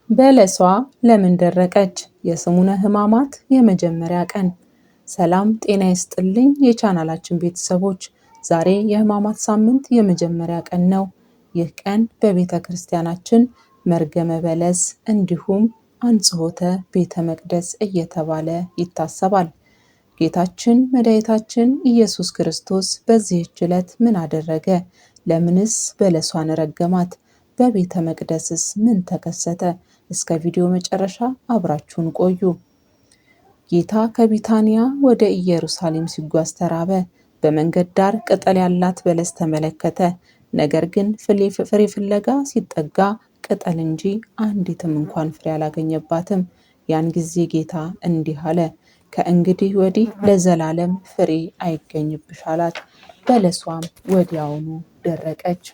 በለሷ ለምን ደረቀች? የሰሙነ ሕማማት የመጀመሪያ ቀን። ሰላም ጤና ይስጥልኝ የቻናላችን ቤተሰቦች፣ ዛሬ የሕማማት ሳምንት የመጀመሪያ ቀን ነው። ይህ ቀን በቤተ ክርስቲያናችን መርገመ በለስ እንዲሁም አንጽሖተ ቤተ መቅደስ እየተባለ ይታሰባል። ጌታችን መድኃኒታችን ኢየሱስ ክርስቶስ በዚህች ዕለት ምን አደረገ? ለምንስ በለሷን ረገማት? በቤተ መቅደስስ ምን ተከሰተ? እስከ ቪዲዮ መጨረሻ አብራችሁን ቆዩ። ጌታ ከቢታንያ ወደ ኢየሩሳሌም ሲጓዝ ተራበ። በመንገድ ዳር ቅጠል ያላት በለስ ተመለከተ። ነገር ግን ፍሬ ፍለጋ ሲጠጋ ቅጠል እንጂ አንዲትም እንኳን ፍሬ አላገኘባትም። ያን ጊዜ ጌታ እንዲህ አለ፣ ከእንግዲህ ወዲህ ለዘላለም ፍሬ አይገኝብሽ አላት። በለሷም ወዲያውኑ ደረቀች።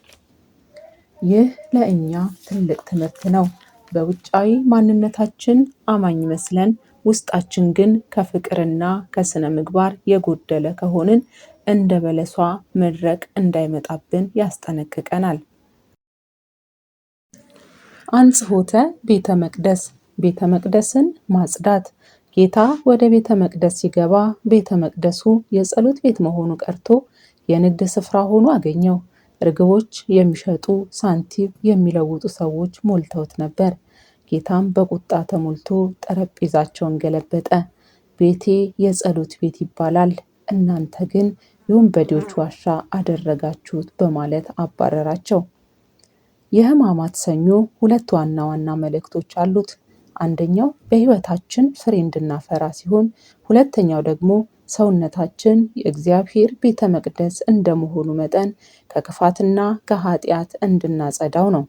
ይህ ለእኛ ትልቅ ትምህርት ነው። በውጫዊ ማንነታችን አማኝ መስለን ውስጣችን ግን ከፍቅርና ከስነ ምግባር የጎደለ ከሆንን እንደ በለሷ መድረቅ እንዳይመጣብን ያስጠነቅቀናል። አንጽሖተ ቤተ መቅደስ፣ ቤተ መቅደስን ማጽዳት። ጌታ ወደ ቤተ መቅደስ ሲገባ ቤተ መቅደሱ የጸሎት ቤት መሆኑ ቀርቶ የንግድ ስፍራ ሆኖ አገኘው። ርግቦች የሚሸጡ፣ ሳንቲም የሚለውጡ ሰዎች ሞልተውት ነበር። ጌታም በቁጣ ተሞልቶ ጠረጴዛቸውን ገለበጠ። ቤቴ የጸሎት ቤት ይባላል፣ እናንተ ግን የወንበዴዎች ዋሻ አደረጋችሁት በማለት አባረራቸው። የሕማማት ሰኞ ሁለት ዋና ዋና መልእክቶች አሉት። አንደኛው በሕይወታችን ፍሬ እንድናፈራ ሲሆን፣ ሁለተኛው ደግሞ ሰውነታችን የእግዚአብሔር ቤተ መቅደስ እንደመሆኑ መጠን ከክፋትና ከኃጢአት እንድናጸዳው ነው።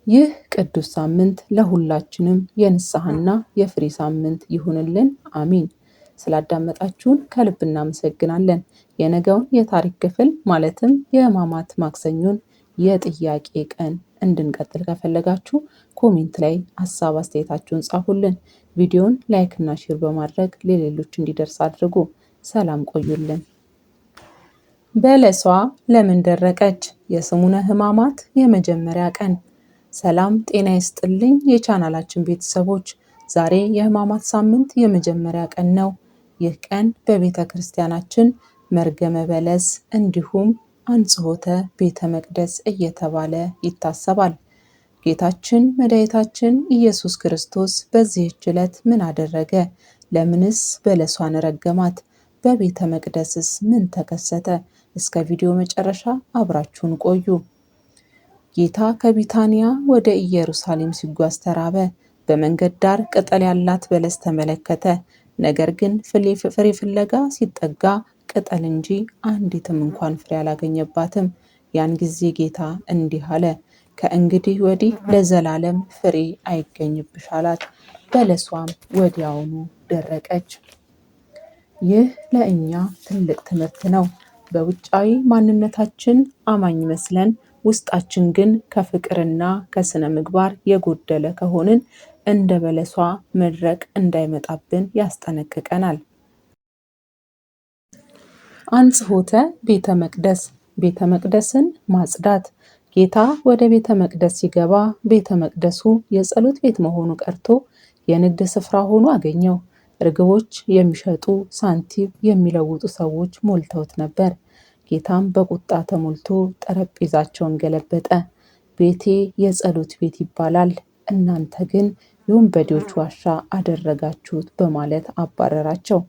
ይህ ቅዱስ ሳምንት ለሁላችንም የንስሐና የፍሬ ሳምንት ይሁንልን። አሚን። ስላዳመጣችሁን ከልብ እናመሰግናለን። የነገውን የታሪክ ክፍል ማለትም የሕማማት ማክሰኞን የጥያቄ ቀን እንድንቀጥል ከፈለጋችሁ comment ላይ ሀሳብ አስተያየታችሁን ጻፉልን። ቪዲዮን like እና share በማድረግ ለሌሎች እንዲደርስ አድርጉ። ሰላም ቆዩልን። በለሷ ለምን ደረቀች? የሰሙነ ሕማማት የመጀመሪያ ቀን። ሰላም ጤና ይስጥልኝ የቻናላችን ቤተሰቦች፣ ዛሬ የሕማማት ሳምንት የመጀመሪያ ቀን ነው። ይህ ቀን በቤተ ክርስቲያናችን መርገመ በለስ እንዲሁም አንጽሖተ ቤተ መቅደስ እየተባለ ይታሰባል። ጌታችን መድኃኒታችን ኢየሱስ ክርስቶስ በዚህች ዕለት ምን አደረገ? ለምንስ በለሷን ረገማት? በቤተ መቅደስስ ምን ተከሰተ? እስከ ቪዲዮ መጨረሻ አብራችሁን ቆዩ። ጌታ ከቢታንያ ወደ ኢየሩሳሌም ሲጓዝ ተራበ። በመንገድ ዳር ቅጠል ያላት በለስ ተመለከተ። ነገር ግን ፍሬ ፍለጋ ሲጠጋ ቅጠል እንጂ አንዲትም እንኳን ፍሬ አላገኘባትም። ያን ጊዜ ጌታ እንዲህ አለ፣ ከእንግዲህ ወዲህ ለዘላለም ፍሬ አይገኝብሽ አላት። በለሷም ወዲያውኑ ደረቀች። ይህ ለእኛ ትልቅ ትምህርት ነው። በውጫዊ ማንነታችን አማኝ መስለን ውስጣችን ግን ከፍቅርና ከስነ ምግባር የጎደለ ከሆንን እንደ በለሷ መድረቅ እንዳይመጣብን ያስጠነቅቀናል። አንጽሖተ ቤተ መቅደስ፣ ቤተ መቅደስን ማጽዳት። ጌታ ወደ ቤተ መቅደስ ሲገባ ቤተ መቅደሱ የጸሎት ቤት መሆኑ ቀርቶ የንግድ ስፍራ ሆኖ አገኘው። ርግቦች የሚሸጡ፣ ሳንቲም የሚለውጡ ሰዎች ሞልተውት ነበር። ጌታም በቁጣ ተሞልቶ ጠረጴዛቸውን ገለበጠ። ቤቴ የጸሎት ቤት ይባላል፣ እናንተ ግን የወንበዴዎች ዋሻ አደረጋችሁት በማለት አባረራቸው።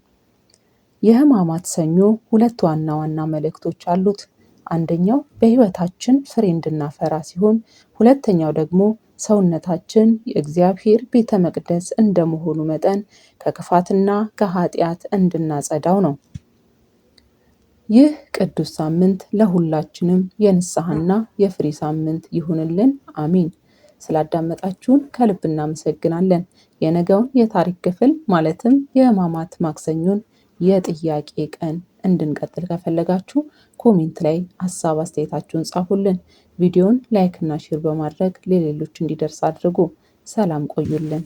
የሕማማት ሰኞ ሁለት ዋና ዋና መልእክቶች አሉት። አንደኛው በሕይወታችን ፍሬ እንድናፈራ ሲሆን፣ ሁለተኛው ደግሞ ሰውነታችን የእግዚአብሔር ቤተ መቅደስ እንደመሆኑ መጠን ከክፋትና ከኃጢአት እንድናጸዳው ነው። ይህ ቅዱስ ሳምንት ለሁላችንም የንስሐና የፍሬ ሳምንት ይሁንልን። አሚን። ስላዳመጣችሁን ከልብ እናመሰግናለን። የነገውን የታሪክ ክፍል ማለትም የሕማማት ማክሰኞን የጥያቄ ቀን እንድንቀጥል ከፈለጋችሁ comment ላይ ሀሳብ አስተያየታችሁን ጻፉልን። ቪዲዮን like እና share በማድረግ ለሌሎች እንዲደርስ አድርጉ። ሰላም ቆዩልን።